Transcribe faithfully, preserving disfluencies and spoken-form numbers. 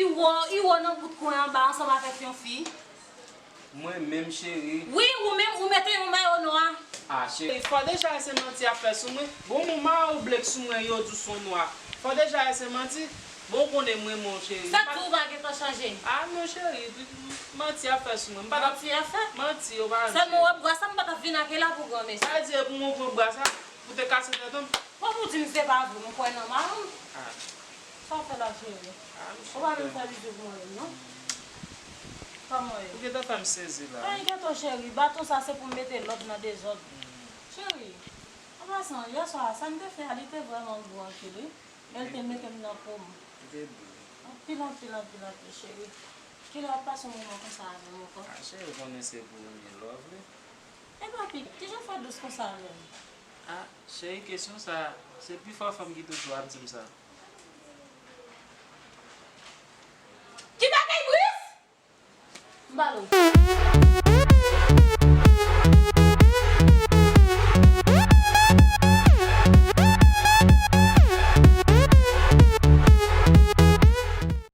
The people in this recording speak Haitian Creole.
Iwo, Iwo nan bout kwen anba ansanm avèk yon fi. Mwen menm cheri. Wi, ou menm, ou mete yon mayo nwa. Ah, cheri, fò deja se manti ap fè sou mwen. Bon, mon mayo blank sou mwen, yo di w se yon nwa. Fò deja se manti. Bon, ou konnen mwen, mon cheri. Sa tou ou pa gentan chanje. Ah, non, cheri, manti ap fè sou mwen. M pa t ap Manti ap fè. Manti, yo pa Sèlman w ap bwa sa, m pa t ap vin ake la pou granmesi. Sa di pou mwen pran bwa sa, pou te kase tèt an. Bon, ou di m se pa vre, m kwè nan mayo m. Ah, Sa w fè la, cheri? ah, m Ou pa menm sou fè bizou pou mwen, non? Kòman ye? Ou gentan fè m sezi la. Ay, geto cheri, baton sa se pou m mete lòd nan dezòd. Cheri, an pasan, yè swa, sa m te fè a, li te vrèman gou anpil, wi. E l te mete m nan po m. Li te dou. Anpil, anpil, anpil, anpil, cheri. Kilè w ap pase yon moman konsa avè m ankò? Ah, cheri, ou konnen se pou nou gen love, wi. E papi, kijan w fè dous konsa avè m? Ah, cheri, kesyon sa, se pifò fanm ki toujou ap di m sa. Ki bagay, Brice? M pale w.